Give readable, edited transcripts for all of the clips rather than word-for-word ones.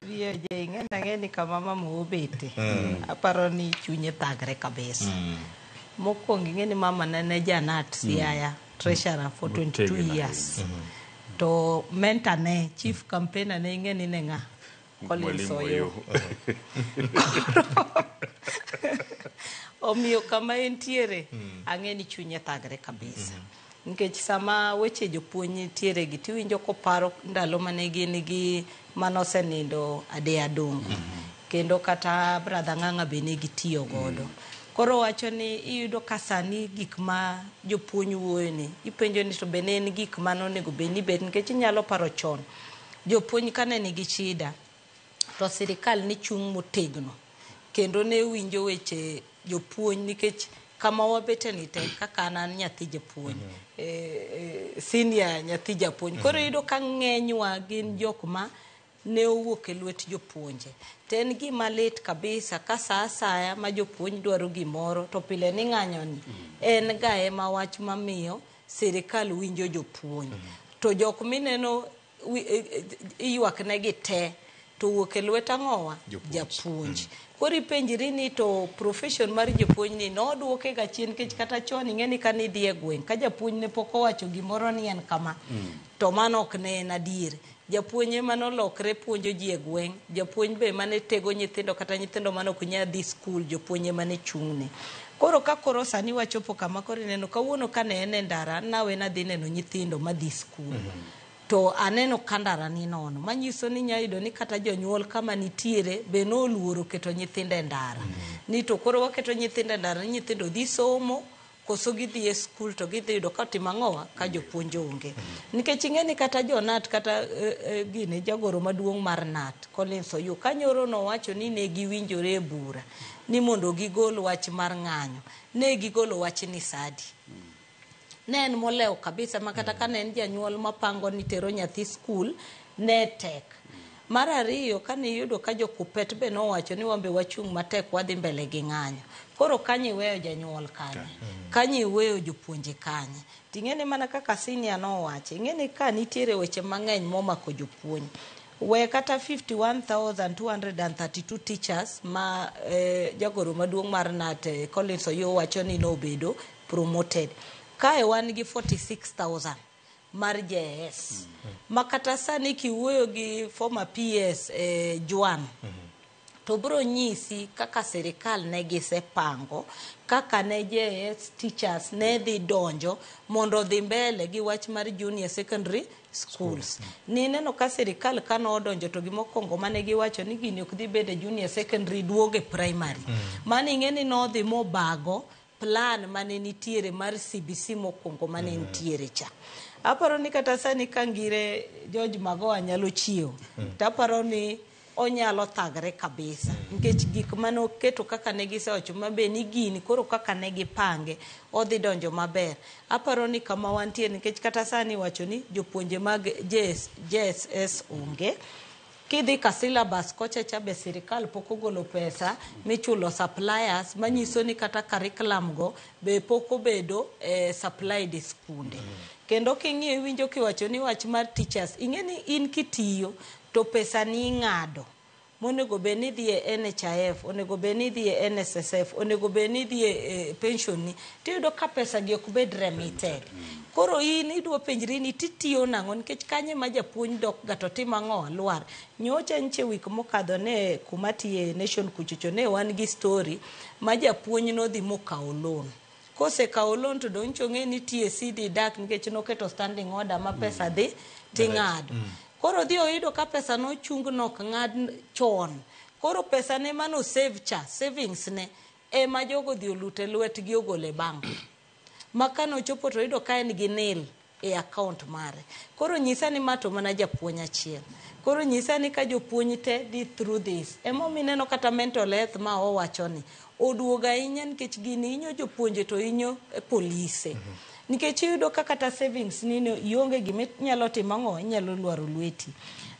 VOJ ing'e nang'e ni kama mama obete aparo ni chunye thagre kabisa. Mokwongo ing'e ni mama ne ne janat Siaya treasurer for 22 Motegno years. To mentor ne chief campaigner ne ing'e ni ne ng'a? Collins Mwalimu Oyo. Oyoo. Omiyo kama entiere ang'e ni chunye thagre kabisa. Nikech sama weche jopuonj nitiere gi tiwinjo koparo ndalo mane gin gi manosenindo Ade Adongo. Kendo kata Brother Ng'ang'a be ne gitiyo godo. Koro wacho ni iyudo ka sani gik ma jopuonj wuoyo ni ipenjo ni to be ne en gik mane onego bed ni bet nikech inyalo paro chon jopuonj kane nigi shida to sirikal ne chung' motegno kendo ne winjo weche jopuonj nikech kama wabete ni te kaka an an nyathi japuonj senior nyathi japuonj koro iyudo ka ng'enywa gin jok ma ne owuok e lwet jopuonje to en gima lit kabisa ka sa asaya ma jopuonj dwaro gimoro to pile ni ng'anyo ni en ga ema wach mamiyo sirikal winjo jopuonj to jok mineno iywak negi te to wuok e lwet ang'owa Jopuonj. japuonj koro ipenjri ni to profession mar japuonj ni nodwoke ga chien nikech kata chon ing'e ni kane idhi e gweng' ka japuonj ne pok owacho gimoro ni en kama to mano ok ne en adier japuonj ema nolokre puonjo ji e gweng' japuonj be ema ne tego nyithindo kata nyithindo mane ok nyal dhi skul jopuonj ema ne chung'ne koro ka koro sani wachopo kama koro ineno kawuono kane en e ndara nawe nadhi neno nyithindo madhi skul to aneno ka ndara ni nono manyiso ni inya yudo ni kata jonyuol kama nitiere be noluoro keto nyithindo e ndara ni to koro waketo nyithindo e ndara ni nyithindo dhi somo koso gidhi e skul to gidhi yudo ka otimo ang'owa ka jopuonj onge nikech ing'e ni kata jonat kata gine jagoro maduong' mar nat Collins Oyuu ka nyoro nowacho ni ne giwinjore e bura ni mondo gigol wach mar ng'anyo ne gigolo wach ni sadi ne en molewo kabisa ma kata ka ne en janyuol mapango ni tero nyathi skul ne tek mar ariyo kane iyudo ka jokupet be nowacho ni wan be wachung' matek wadhi mbele gi ng'anyo koro kanyo iweyo janyuol kanye kanyo iweyo jopuonje kanye ting'e ni mana kaka senior nowacho ing'e ni ka nitiere weche mang'eny momako jopuonj we kata 51232 teachers ma jagoro maduong' mar nat Collins Oyuu wacho ni nobedo promoted kae wan gi 46000 mar JS ma kata sani kiwuoyo gi former PS Juan to bro nyisi kaka sirikal ne gisepango kaka ne JS teachers ne dhi donjo mondo odhi mbele gi wach mar junior secondary schools. Nineno ka sirikal kane odonjo to gimokwongo mane giwacho ni gini ok dhi bedo e junior secondary duogo e primary. Mano ing'e ni nodhi mobago plan mane nitiere mar CBC mokwongo mane nitiere cha. Aparo ni kata sani ka ngire George Magoha nyalo chiewo to aparo ni onyalo thagre kabisa nikech gik mane oketo kaka ne gisewacho mabe ni gini koro kaka ne gipange odhi donjo maber. Aparo ni kama wantie nikech kata sani iwacho ni jopuonje mag JSS onge. Kidhi ka syllabus kocha cha be sirikal pok ogolo pesa michulo suppliers manyiso ni kata curriculum go be pok obedo supplied e skunde. Kendo king'iyo iwinjo kiwacho ni wach mar teachers ing'e ni in kitiyo to pesa ni ing'ado monego bed ni idhi e NHIF, onego bed ni idhi e NSSF, onego bed ni idhi e pension ni, tiyudo ka pesa gi ok bed remitted. Koro in idwa penjri ni titiyo nang'o nikech kanye ma japuonj dok ga to timo ang'o lwar. Nyocha nche wik mokadho ne kuma tiye Nation kuchocho ne wan gi story ma japuonj nodhi mokawo loan. Kosekawo loan to dong' nyicho ng'e ni TSC dhi dak nikech noketo standing order ma pesa dhi ting'ado. Koro dhi oyudo ka pesa nochung nok ng'ad chon. Koro pesa ne mano save cha, savings ne, ema jogo dhi olute lwetgi ogolo e bank. Ma kanochopo to oyudo ka en gi nil e account mare. Koro nyisa ni ma to mana japuonj achiel. Koro nyisa ni ka jopuonj te dhi through this. Emomiyo ineno kata mental health ma owacho ni oduogo ahinya nikech gini hinyo jopuonje to hinyo polise. Nikech iyudo ka kata savings ni no ionge gima inyalo timo ang'o inyalo lwaro lweti.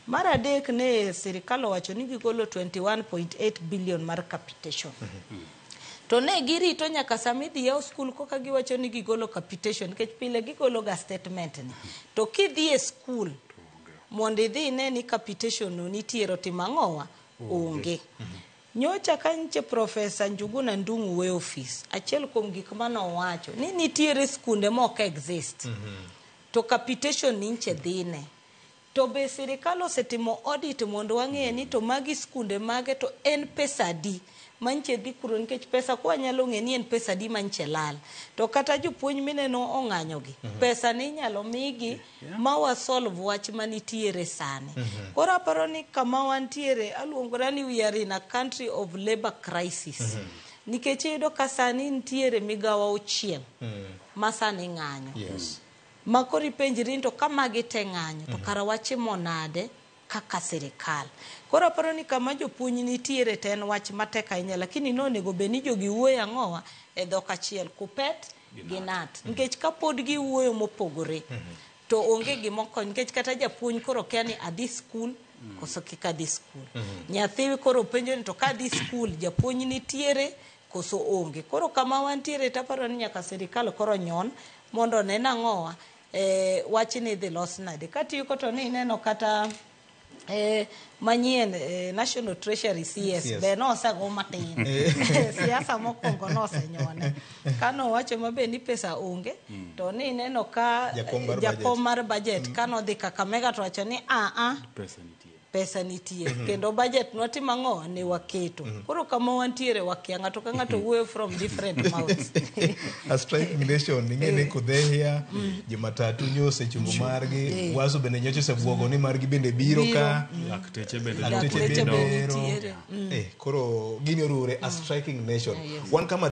Mar adek ne sirikal owacho ni gigolo 21.8 billion mar capitation. To ne girito nyaka sama idhi yaw skul koka giwacho ni gigolo capitation nikech pile gigolo ga statement ni. To kidhi e skul Mondo idhi ine ni capitation no nitiere otimo ang'owa onge. Nyocha ka nche Profesa Njuguna Ndung'u we ofis, achiel kuom gik manowacho ni nitiere skunde ma ok exist. To capitation ni nche dhine. To be sirikal osetimo audit mondo wang'e ni to magi skunde mage to en pesa adi manche dhi kuro nikech pesa kwa nyalo ng'e ni en pesa adi manche lal. To kata jopuonj mineno ong'anyo gi, pesa ni inyalo migi ma wa solve wach manitiere sani. Koro aparo ni kama wantiere aluongora ni we are in a country of labor crisis. Nikech iyudo ka sani nitiere migawo auchiel ma sani ng'anyo. Ma koro ipenjri ni to ka magi te ng'anyo to kara wachimo nade kaka sirikal. Koro aparo ni kama jopuonj nitiere to en wach matek ahinya lakini nonego bed ni jogi wuoyo ang'owa e dhok achiel KUPPET gi KNUT. Nikech kapod giwuoyo mopogore to onge gima okonyo nikech kata japuonj koro kia ni adhi skul koso kik adhi skul. Nyathi koro penjo ni to kadhi skul japuonj nitiere koso onge. Koro kama wantiere taparo ni nyaka sirikal koro nyon mondo one nang'owa wachni idhi los nade. Katieko to ni ineno kata manyien National Treasury CS be nosego matin. Siasa mokwongo nosenyone. Kanowacho mabe ni pesa onge, to ni ineno ka Jakom mar jakom budget. mar budget kanodhi Kakamega to wacho ni a Pesa nitie. Pesa nitie kendo budget nwatimo ang'o ne waketo. Koro kama wantiere wakia ng'ato ka ng'ato wuoyo from different mouths. A striking nation ing'e ni Kudhehia jomatatu nyo osechungo margi Waso bende nyocha osebuogo ni margi bende biro ka Lakteche bende lakteche Lakteche bende bende ero. nitiere. Koro gini orure a striking nation wan kama.